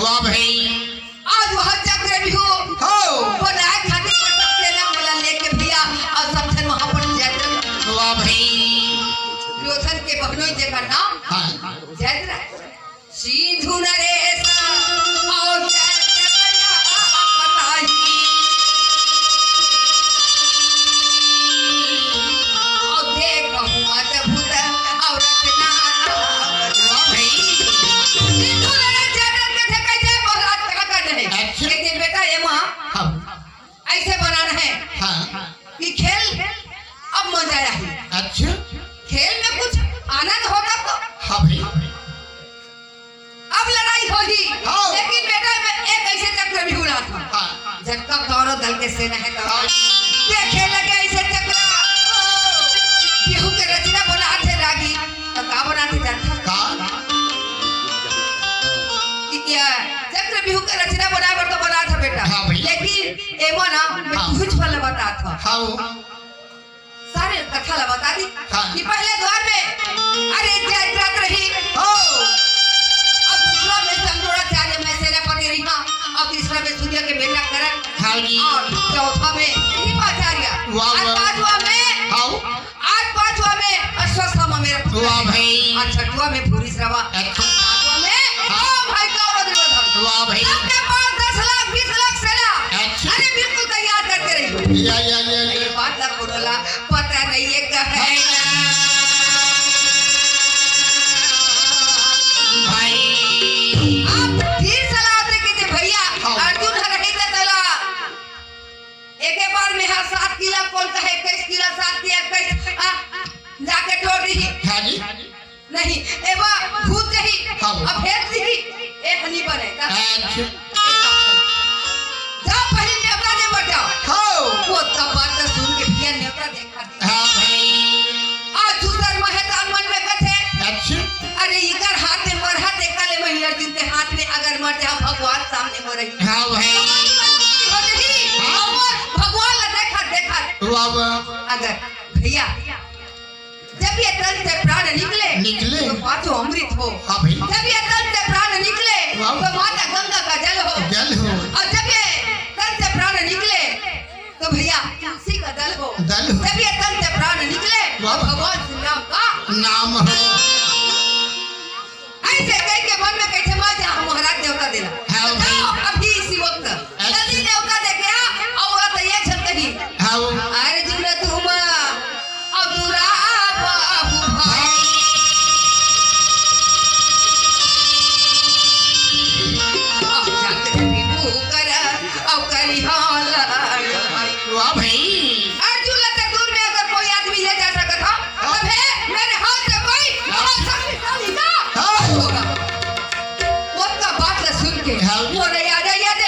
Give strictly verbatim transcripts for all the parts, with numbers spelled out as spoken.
वाह भाई। आज वह चक्रव्यूह हो। बनाए खातिर वो सब सेना मोला लेके भैया, अउ सब झन वहाँ पर जय। वाह भाई। दुर्योधन के बहनोई जेकर नाम हाँ। जयद्रथ। सिंधु नरेश अउ जयद्रथ कन्या बताई। अउ देखहु अद्भुत अउ रचना। वाह भाई। सिंधु नरेश जयद्रथ के थे, कहे, "जय महाराज, का करना है?" अच्छा। कहते, "बेटा, ये माँ, हाँ। ऐसे बनाना है हाँ। कि खेल अब मजा आही।" अच्छा। खेल में कुछ आनंद होता तो। हाँ भाई। अब लड़ाई होही, हाँ। लेकिन बेटा, मैं एक ऐसे चक्रव्यूह उड़ाथंव। हाँ। जतका कौरव दल के सेना हे, तो हाँ। देखे लगे ऐसे चक्रव्यूह के रचना बनाथे रागी, तो का बनाथे जानथस? का? कि क्या चक्रव्यूह के रचना बनाए बर तो बनाथे बेटा, हाँ भाई। लेकिन एमा ना मैं हाँ। कुछ पहले बताथंव। हाँ। सारे कथा ला बता दी हाँ। कि पहले द्वार में, अरे, जयद्रथ रही। हो। अउ दूसरा में संद्रोणाचार्य, मैं सेनापति रही हूँ। अउ तीसरा में सूर्य के बेटा कर्ण। हाँ जी। अउ चौथा में कृपाचार्य। वाह, अउ वाह। पांचवा में हाँ। अउ पांचवा में अश्वत्थामा मेरा पुत्र। वाह भाई। अउ छठवा में भूरिश्रवा। अच्छा। सातवां में हाँ। ओ भाई कौरव दुर्योधन। वाह भाई। सबके पास दस लाख, बीस लाख सेना। अच्छा। अरे बिल्कुल तैयार करके रही। या, या, या, या। ये बात ला कोनो ला पता नहीं है कहे। भाई। आप फिर सलाह दे के दे भैया, हाँ। अर्जुन हर रही त तला। एके बार में हा सात किला कौन कहे, इक्कीस किला, सात किला, इक्कीस, आ, जाके तोड़ दी। हाँ जी। नहीं, ए बा, भूत नहीं, हाँ। अब भेज दी, ए हनी बने, का? अच्छा। जा पहले नेवता दे बजाओ। हाँ। वो तब बात सुन के भैया नेवता देखा। हाँ भाई। आज दूसर महतान मन में कथे। अच्छा। अरे इकर हाथ में मरहा देखा ले महिला जिनके हाथ में अगर मर जा भगवान सामने मरही। हाँ भाई। हो जाही। हाँ। और भगवान ला देखा, देखा। वाह, वाह। अगर भैया जब ये तन से प्राण निकले, निकले। तो पांचों अमृत हो। हाँ भाई। जब ये तन से प्राण निकले, वाह। तो माता गंगा का जल हो। जल हो। और जब ये तन से प्राण निकले, तो भैया तुलसी का दल हो। दल हो। जब ये तन से प्राण निकले, तो वाह। भगवान श्री राम का नाम हो। ऐसे कह के मन में कैसे मर जा, हम महाराज नेवता देला। हाँ, भाई। जाओ, अभी इसी वक्त अच्छा। जल्दी नेवता दे के आ, और वो तो ये झल कही। हाँ। अर्जुन तुम अधुरा बाहु भाई। अब जाके विभू कर, अब करी हाल। वाह भाई। अर्जुन ला तो दूर में अगर कोई आदमी ले जा सकत हो, हाँ। तब हे मेरे हाथ से कोई हाँ। बहुत शक्तिशाली का हाँ। होगा। वो का बात ला सुन के हाँ। वो रे याद है, याद है।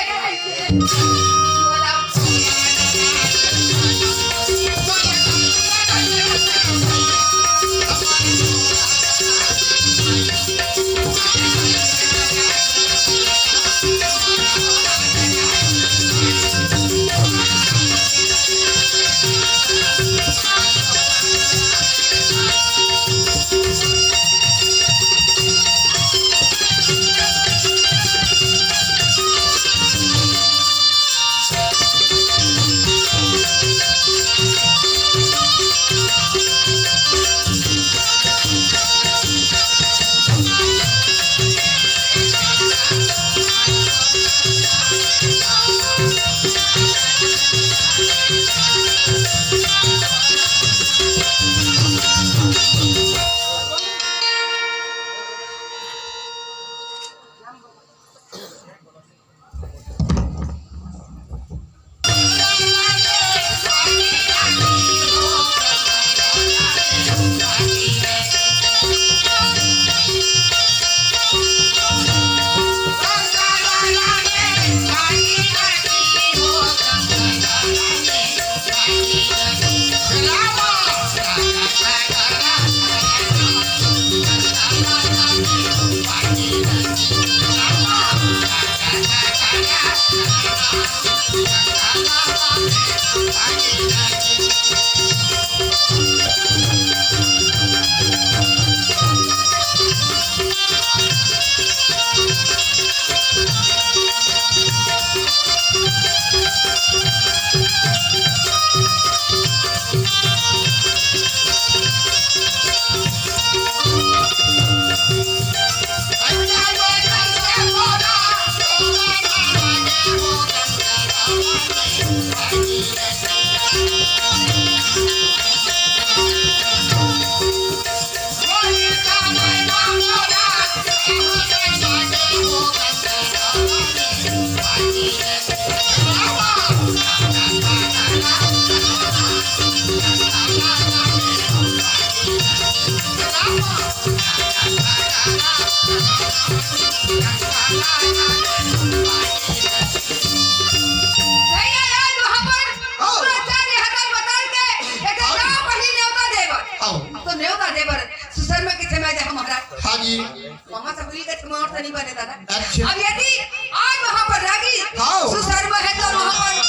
बने दादा। अच्छा। अब यदि आज वहाँ पर रागी हाँ। सुशर्मा है तो वहाँ पर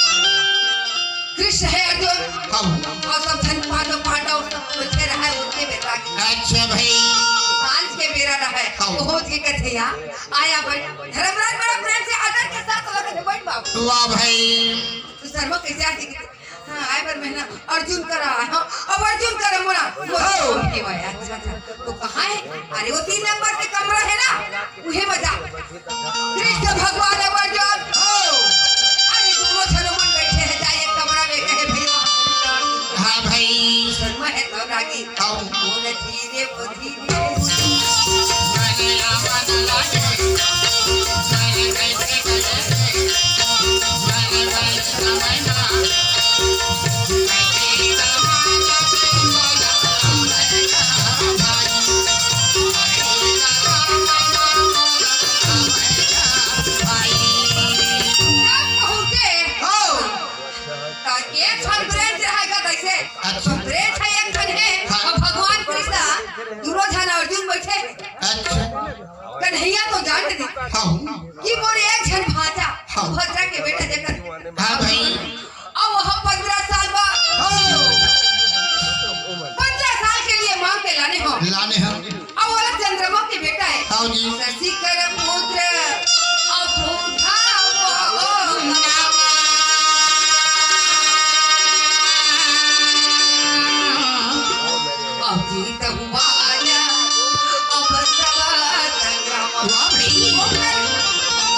कृष्ण है अर्जुन हाँ। और सब धन पांडव, पांडव सब बैठे रहे उनके में रागी। अच्छा भाई। सांझ के बेरा रहे हाँ। पहुँच के कथे यहाँ आया भाई। धर्मराज बड़ा प्रेम से आदर के साथ लगे थे, "बैठ बाबू।" वाह भाई। सुशर्मा कैसे आके हाँ, आए बर मैं ना अर्जुन करा आए हंव। अब अर्जुन करा मोला, मोला हाँ। फोन के भाई, अच्छा, अच्छा। तो कहाँ है? अरे वो तीन नंबर के कमरा है ना, उहे में जा। कृष्ण भगवान अब अर्जुन। हाँ। अरे दोनों झन मन बैठे हैं, जा एक कमरा में कहे भैया। हाँ भाई। मैं है तो रागी। हाँ। बोले धीरे, बोले धीरे। पहुंचे। हाँ। त एक ठन ब्रेंच रहेगा तैसे। अच्छा। ब्रेंच है एक ठन है, हाँ। और भगवान कृष्ण दुनों झन अर्जुन बैठे हैं। अच्छा। कन्हैया तो जान दे हाँ। कि मोर एक झन भांचा, हाँ। सुभद्रा के बेटा जेकर हाँ भाई। अब वह पन्द्रह साल बाद हाँ। पन्द्रह साल के लिए मांग के लाने हो। लाने हो। अब वाला चंद्रमा के बेटा है। हाँ जी। शशि कर पुत्र अभूता वो नामा। अजीत हुआ राजा, अब सवा संग्राम। वाह भाई।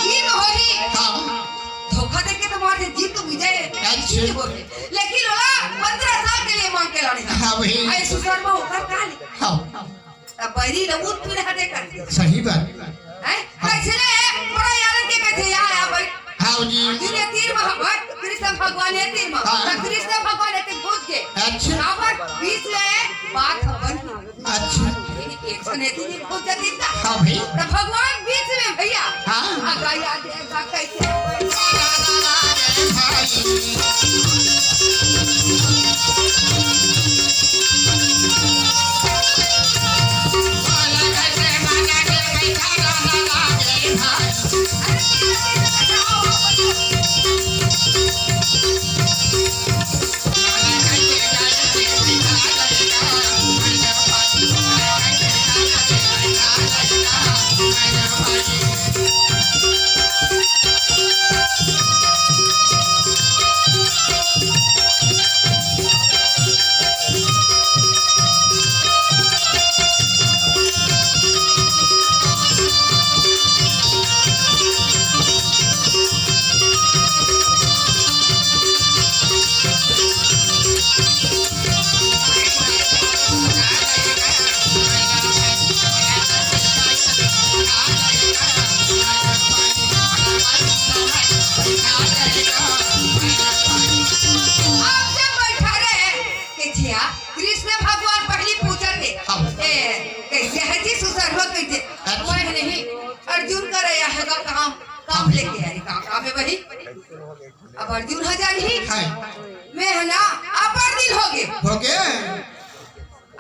जीत होही। हाँ। धोखा देके तो मार दे, जीत तो विजय है। अच्छा। जीत होही। लेकिन ओला पन्द्रह साल के लिए मांग के लाने। हाँ भाई। ऐ सुशर्मा ओकर का ले? हाँ। अब बैरी ल ऊत पीढ़ा देकर। सही बात। हैं? कैसे ले? बड़ा यार के कहते, "यहाँ आ भाई।" हाँ जी। फिर ये तीर में हम, कृष्ण भगवान ये तीर में। हाँ। तो कृष्ण भगवान ये तीर पूछ के। अच्छा। काबर बीच में बात बन। अच्छा। एक सने तीन पूछ जाती था। हाँ भाई। तो भगवान बीच में भैया। हाँ। आ गया देखा कैसे। आप जब बैठा रहे कि जिया, कृष्ण भगवान पहली पूछा थे, हाँ। ए, कैसे है जी सुशर्मा कैसे? अच्छा। मैं नहीं, अर्जुन कर आया है का काम, काम लेके आए, का काम है वही? अब अर्जुन हजार ही। हाँ। मैं है ना, अपर दिन हो गए। हो गए?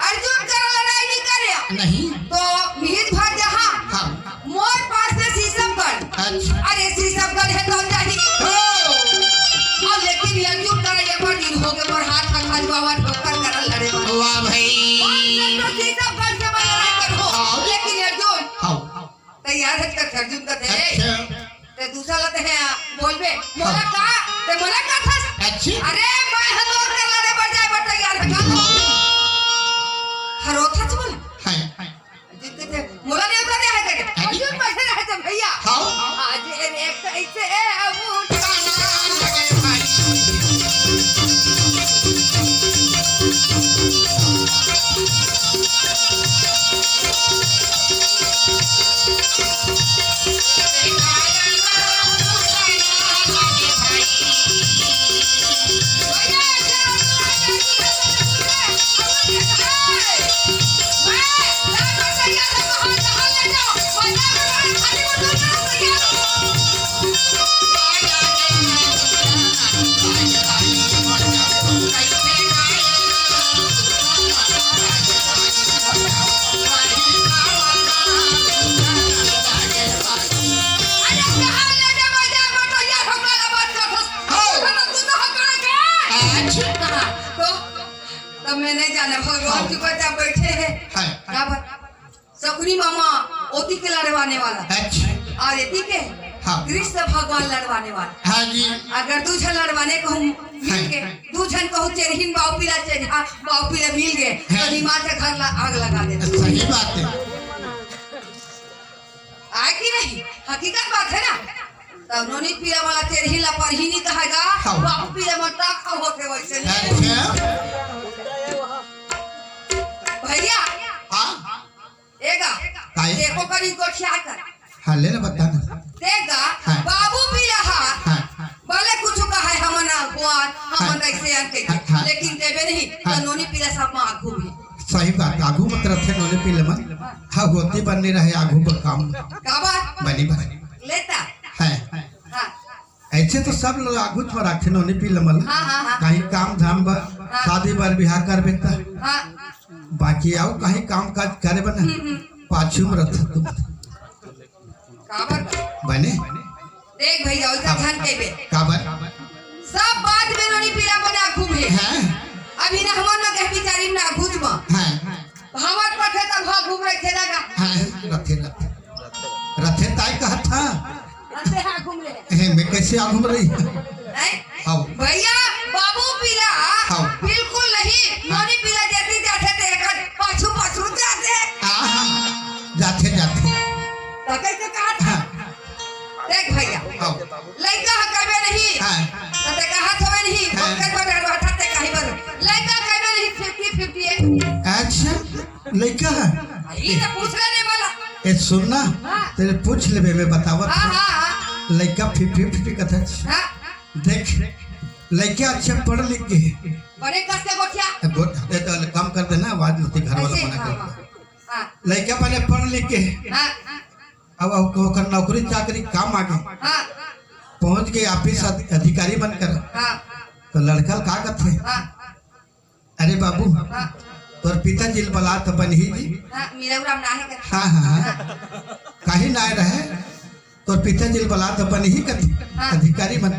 अर्जुन कर लड़ाई नहीं करे। नहीं। तो मिहिर भर जहाँ। हाँ। मोर पास में शीशम कर। अच्छा। अरे शीशम कर है तो जाही। हो। और लेकिन अर्जुन कर ये पर दिन हो गए, मोर हाथ का खजवावा ठोकर कर लड़े वाला। वाह भाई। पास में तो शीशम कर से मैं लड़ाई कर हो। हाँ। लेकिन अर्जुन। हाँ। तैयार है कर अर्जुन का थे। अच्छा। ते दूसरा ला ते है, बोलबे, मोला हाँ। का, ते मोला का था? अच्छा। अरे, मैं हथौर कर लड़े बर जाए बर तैयार है का? ना भगवान के ऊपर जब बैठे हैं। हाँ। का बात? सकुनी मामा ओती के लड़वाने वाला। अच्छा। और एती के हाँ। कृष्ण भगवान लड़वाने वाला। हाँ जी। अगर दू झन लड़वाने कहूँ मिल के, हाँ। दू झन कहूँ चेरहिन बाऊ पीला चेरहा, बाऊ पीला मिल गए, तो हाँ। निमाल के घर ला आग लगा देते। सही बात है। आय कि नहीं? हकीकत बात है ना? तब नोनी पीला वाला चेरहिन ला परहिनी कहेगा, हाँ। बाऊ पीला मन तक खाओ होते वैसे नहीं। अच्छा। भैया। हाँ। एगा, काहे? देखो करी गोठिया कर। हाँ, ले ना बता ना। देगा, हाँ। बाबू पीला हा। हाँ। भले कुछ कहा है, हम ना हुआ, हम हाँ। कैसे यार कहिए। हाँ, हाँ। लेकिन देवे नहीं, हाँ। तो नोनी पीला सब माँ आगू भी। सही बात, आगू मत रखे नोनी पीला मन। हाँ। हाँ, होती बननी रहे आगू पर काम। का बात? बनी बनी। लेता। है। हाँ। ऐसे तो सब लोग आगूच में रखे नोनी पीला मन। हाँ, हाँ, हाँ। कहीं काम धाम बर, हाँ। शादी बर बिहार करबे त। हाँ। बाकी आओ कहीं काम काज करे बर ना, हम्म, हम्म। पाछू में रखता तू। काबर? बने? देख भैया, ओइका हाँ। झन कहिबे। काबर? सब बात में नोनी पीला मन आगू में। हाँ। अभी ना हमर ना कह बिचारी ना आगूच में। हाँ। हमर पथे तब हाँ घूम रहे थे ना का। हाँ, रखे, रखे। रखे ताई कहत हा। रखे हाँ घूम रहे। ए, मैं कैसे आ घूम रही? हैं? आओ। भैया, बाबू पीला, आओ। बिल्कुल नहीं, हाँ। नोनी पीला जैसी जाते थे, एकर पाछू पाछू जाते। हाँ, हाँ, जाते, जाते। तो कैसे कहा था? हाँ। देख भैया, आओ। लइका ह कबे नहीं, हाँ। तो ते कहा थवे नहीं, हाँ। ओकर पर डरवाता ते कहीं पर। लइका कबे नहीं, फिफ्टी फिफ्टी है। अच्छा। लइका है? ई तो पूछ ले नहीं वाला। ए, सुन ना, हाँ। तेरे पूछ लेबे, मैं बतावत हाँ, हूँ। हाँ, हाँ। लइका फिफ्टी फिफ्टी कथा छ। हाँ। देख, लइका अच्छा पढ़ लिख के। बड़े कस के गोठिया। ए, गोठ-, ए, तो काम कर देना, आवाज मत घर वाला ऐसे, मना हाँ, कर। हाँ, हाँ। लइका बने पढ़ लिख के। हाँ। अब, अब ओकर नौकरी चाकरी काम आ गए। हाँ। पहुंच गए ऑफिस अध-, अधिकारी बनकर। हाँ। तो लड़का का कथे? हाँ। अरे बाबू, हाँ। तोर पिताजी ल बला त बनही जी। हाँ, मीरा उराम ना है का? हाँ, हाँ, हाँ। हाँ। काहे ना रहे? तोर पिताजी ल बला त बनही कथे। हाँ। अधिकारी मन।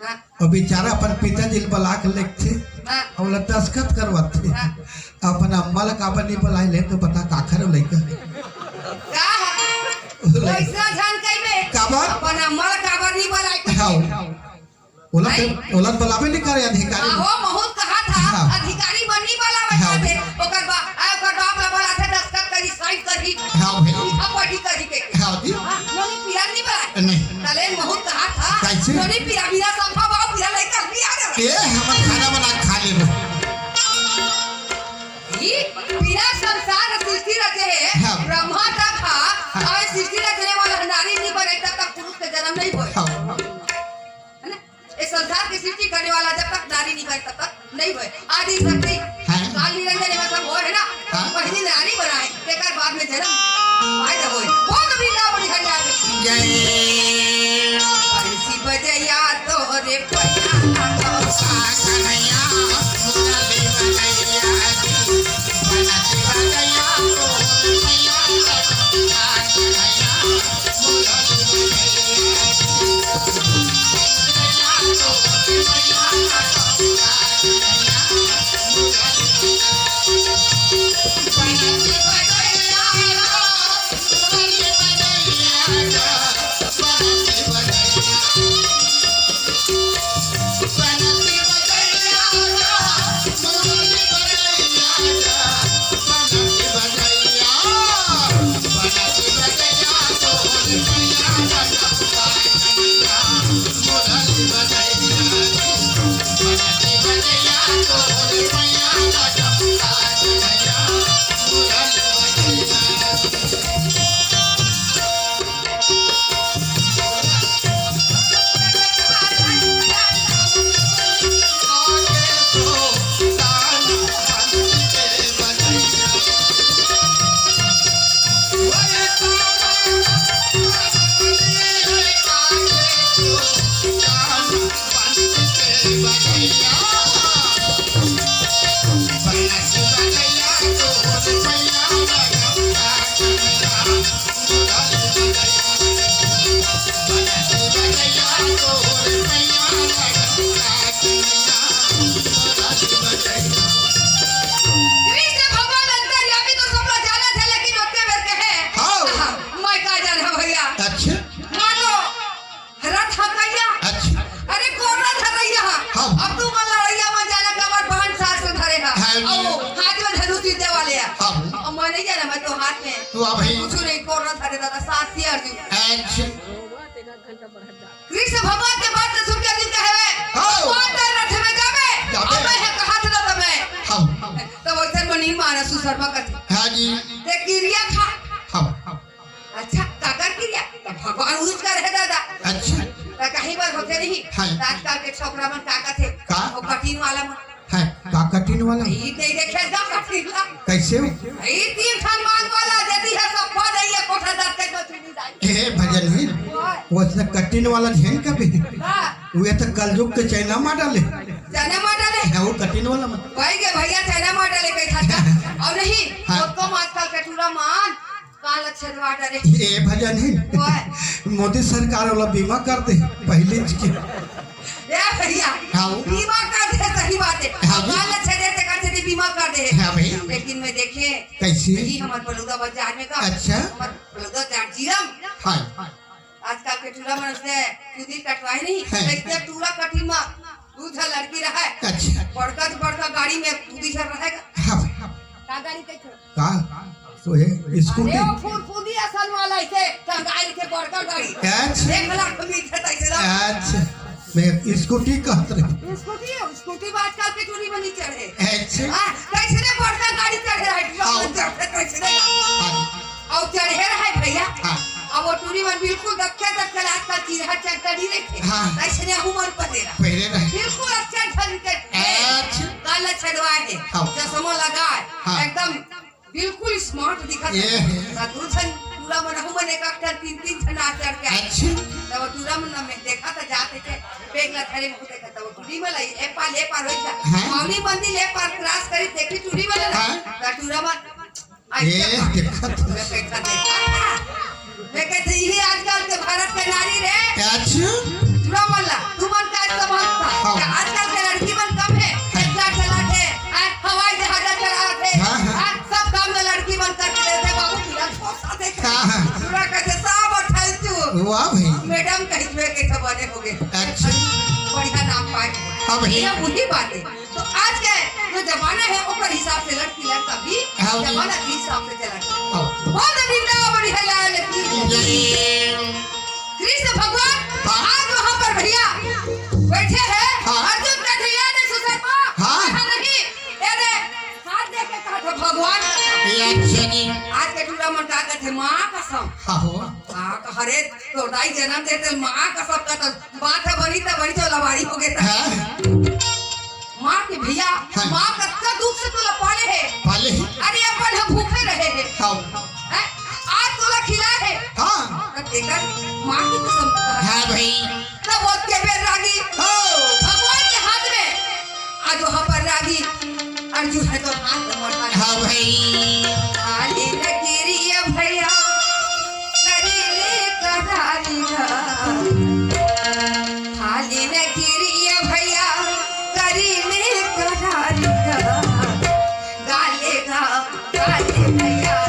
हाँ। अउ बेचारा अपन पिताजी ल बला के लेगथे। हाँ। अउ ओला दस्खत करवाथे। हाँ। अपन अम्मा ल काबर नहीं बलाए ले तो बता काखर लइका। का है? लइका। वैसा झन कहिबे। काबर? अपन अम्मा ल काबर नहीं बलाए? हाँ। ओला नहीं। ओला बलाबे नहीं करे अधिकारी। हाँ, हो, बहुत कहा था, हाँ। अधिकारी मन नहीं बलावे हाँ। जाते। ओकर बा-, आ, ओकर बाप ला बलाथे, दस्तखत करी, साइन करी। हाँ भाई। लिखा पढ़ी करी के। हाँ जी। हाँ, नोनी पीला नहीं बलाए। नहीं। तले बहुत कहा था। कैसे? नोनी पीला, पीला सब बाबा, पीला लइका, पीला ना। ए, हमर खाना बना खा ले लो। ई पीला संसार सृष्टि रचे है, हाँ। ब्रह्मा तक हा, हाँ। और सृष्टि रचने वाला नारी नहीं बने तब तक पुरुष के जन्म नहीं होए। हाँ। है ना? इस संसार की सृष्टि करने वाला जब तक नारी नहीं बने तब तक नहीं होए। आदि शक्ति, हाँ। काल निरंजन एवं सब होए है ना? हाँ। पहली नारी बनाए, तेकर बाद में जन्म पाए जब होए। बोल वृंदावन हरिया की। जय। बंसी बजैया तोरे पैया ना तो। आ कन्हैया, मुरली बजैया जी, बंसी बजैया तोरे पैया ना तो। आ कन्हैया, हाँ भाई। कुछ नहीं, कोरोना धरे दादा, साथ ही अर्जुन। अच्छा। कृष्ण भगवान के बात सुन के अर्जुन कहे, हाँ। "भगवान तेरे रथ में जावे, जावे। अब मैं कहा था ना तब मैं।" हाँ। तब वैसे में नहीं माना सुशर्मा का। हाँ जी। ते किरिया खा। हाँ। अच्छा, काकर किरिया? तो भगवान उज कर है दादा। अच्छा। तो कहीं बार होते नहीं। हाँ। आजकल के छोकरा मन का कहते? का? वो कटिन वाला मन। है, का कटिन वाला? ई नहीं देखे का कटिन ला। कैसे हो? ई तीन ठन मांग वाला, यदि है सब खा जाइए, कोठा दर के तो चुनी जाइए। ए, भजन ही। ओए। वो इतना कटिन वाला झेन का भी। हाँ। वो ये तो कलयुग के चाइना मार डाले। चाइना मार डाले। है, वो कटिन वाला मत। भाई के भैया चाइना मार डाले कहीं खाता। और नहीं, हाँ। तो कम आजकल के टूरा मान। काला छेदवा डरे। ए भजन ही। ओए। मोदी सरकार वाला बीमा कर दे, पहले जी। ए भैया, हाँ। बीमा कर दे, सही बात है। हाँ भाई। काला छेदे ते कर छेदे बीमा कर दे। हाँ भाई। लेकिन मैं देखे, कैसे? यही हमारे बलौदा बाजार में का। अच्छा। हमारे बलौदा बाजार जिला में। हाँ। आजकल के टूरा मन से चुंदी कटवाए नहीं, हाँ। ऐसे टूरा कटिन में दू झन लड़की रहे। अच्छा। बड़का से बड़का गाड़ी में दू झन रहेगा। हाँ। का गाड़ी कही? का? तो ये स्कूटी? अरे, वो फुरफुरी असन वाला, ऐसे टंगाई के बड़का गाड़ी। अच्छा। एक लाख में मिलता था, ऐसे ना? अच्छा। मैं स्कूटी कहत रहे। स्कूटी है, स्कूटी में आजकल के टूरी बनी चढ़े। अच्छा। हाँ, कैसे ने बड़का गाड़ी चढ़े है, हाँ। चढ़े, कैसे ने? हाँ। और चढ़े रहे भैया। हाँ। अब वो टूरी मन बिल्कुल दक्के दक्के आजकल चीरहा चड्डा नहीं रखे। हाँ। ऐसे ने हूँ मन पहले रहा। पहले रहे। बिल्कुल अच्छा ढंग के। अच्छा। काला छेदवाए है। हाँ। चश्मा लगाए। हाँ। एकदम बिल्कुल smart दिखत ये है। है। तो दू झन टूरा मन हूँ मन एक एक ठन तीन तीन झन आ चढ़ के आए। अच्छा। तब टूरा मन में देखा तो जाते थे, बेग ला धरे मुँह देखा तो टूरी मन लाई, ए पार, ए पार हो जा। हाँ। मामी मंदिर ए पार cross करी, देखी टूरी मन ला। हाँ। तो टूरा मन ये देखा तो। मैं कैसा देखा था? मैं कहते यही आजकल के भारत के नारी रे। अच्छा। टूरा मन ला, तू मन का समझता? हाँ। क्या आजकल के लड़की मन कम है? हाँ। क्या चलाथे? आ, हवाई जहाज चलाथे? हाँ, हाँ। आ, सब काम में लड़की मन करके देथे बाबू, टूरा छोटा देखे। हाँ, हाँ। टूरा कहते सब उठाई तू। वाह भाई। मैडम कही, मैं कैसे बने होगे? अच्छा। बढ़िया नाम पाए। हाँ भाई। ये वही बात है। तो आज के जो जमाना है, ओकर हिसाब से लड़की लड़का भी हाँ जी। जमाना के हिसाब से चलत है। हाँ। बोल वृंदावन है लाल की। जय। कृष्ण भगवान हाँ। आज वहाँ पर भैया बैठे हैं। हाँ। अर्जुन कहते, "याद है सुशर्मा?" हाँ। कहा, "नहीं।" ये दे, हाथ दे के कहा था, "भगवान कसम।" ये अच्छा जी। आज के टूरा मन का कहते, "माँ कसम।" हाँ हो। हाँ, तो हरे तो दाई जन्म देते, माँ कसम का तो बात है, बड़ी तो बड़ी तो लवारी हो गई था। हाँ। माँ के भैया, हाँ। माँ कतका दुख से तोला पाले हे। पाले हे। अरे अपन हम भूखे रहे हे। हाँ। हैं? आज तोला खिलाए हे। हाँ। तब देखा, माँ की कसम खा। हाँ भाई। तब वो के बेर रागी। हाँ। भगवान के हाथ में। आज वहाँ पर रागी। अर्जुन है तो हाथ में मोटा। हाँ भाई। खाली न गिरिया भैया, करी ले करारी ना। खाली न गिरिया भैया, करी में करारी गा। गाले गा, गाले भैया।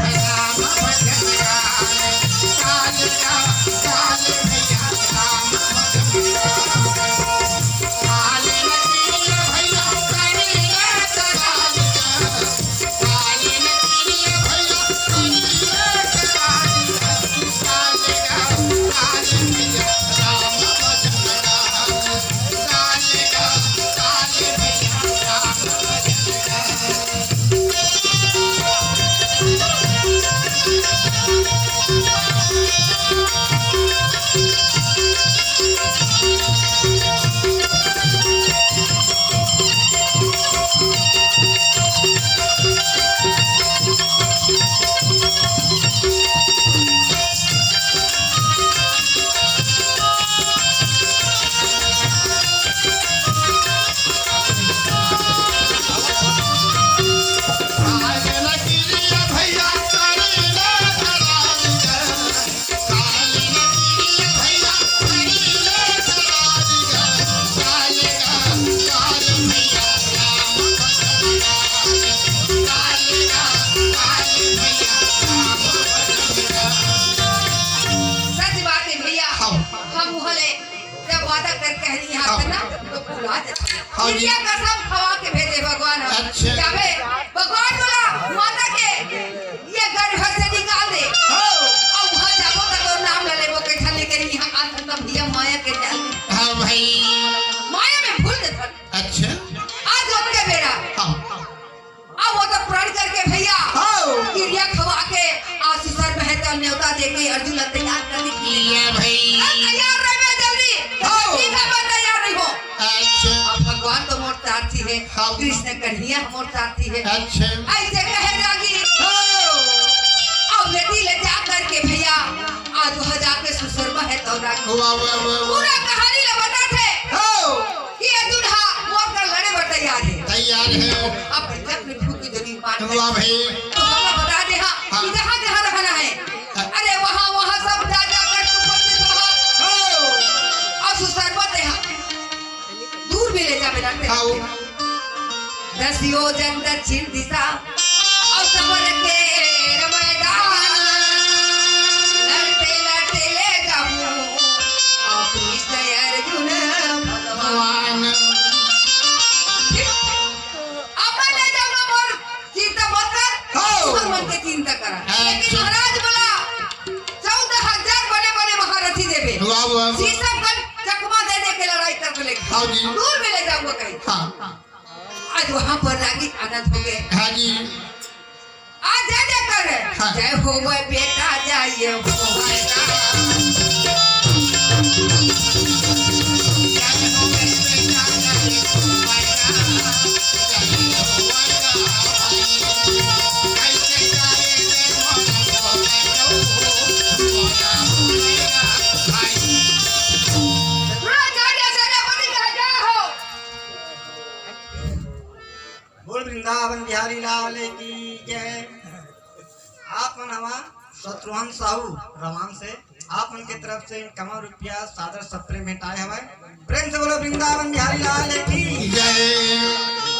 सच बात है भैया, हाँ। हम उहले जब वादा करके हरी यहाँ से ना, तो भुला जाते हैं। हाँ जी। किरिया कसम खवा के भेजे भगवान हम। अच्छा। जावे, भगवान बोला, माता के ये गर्भ से निकाल दे। अर्जुन ला तैयार कर दी। ये भाई। हाँ, तैयार रहे जल्दी। हाँ। ठीक है, मैं तैयार नहीं हूँ। अच्छा। अब भगवान तो मोर सारथी है, हाँ। कृष्ण कन्हैया मोर सारथी है। अच्छा। ऐसे कहे रागी। हाँ। अब नदी ले जा करके भैया, आज वहाँ जाके सुसरबा है तो रागी। वाह, वाह, वाह, वाह। पूरा कहानी ले बताथे। हाँ। कि अर्जुन हा मोर कर लड़े बर तैयार है। तैयार है। अब जब मिठू की जमीन बांट वाह भाई। तो सबको बता दे हाँ, हाँ। कि जहाँ जहाँ रहना है। हाँ। अरे वहाँ वहाँ सब जा जा कर तू पहुँचे तो वहाँ। हाँ। और सुसरबा ते हाँ। दूर भी ले जा बेटा। हाँ। दस योजन दक्षिण दिशा और समर के मैदान। लड़ते लड़ते ले जाऊं और कृष्ण अर्जुन भगवान। भगवान। अपन ले जाऊंगा मोर चिंता मत कर, हाँ। तू मन के चिंता करा। हाँ, लेकिन अच्छा। महाराज बोला, चौदह हजार बड़े बड़े महारथी देवे। वाह, वाह, वाह। शीशम कन चकमा दे दे के लड़ाई कर ले। हाँ जी। दूर में ले जाऊंगा कहीं। हाँ। आज वहाँ पर रागी आनंद हो गए। हाँ जी। आज जय जय कर रहे हैं। हाँ। जय हो वह बेटा, जय हो वह बेटा। जय हो वह बेटा, जय हो वह बेटा। जय हो वह बेटा। बोल वृंदावन बिहारी लाल की जय। आप मन हवा शत्रुघ्न साहू रवान से, आप मन के तरफ से इक्यावन रुपया सादर सप्रे भेंटाए हवय। प्रेम से बोलो वृंदावन बिहारी लाल की जय।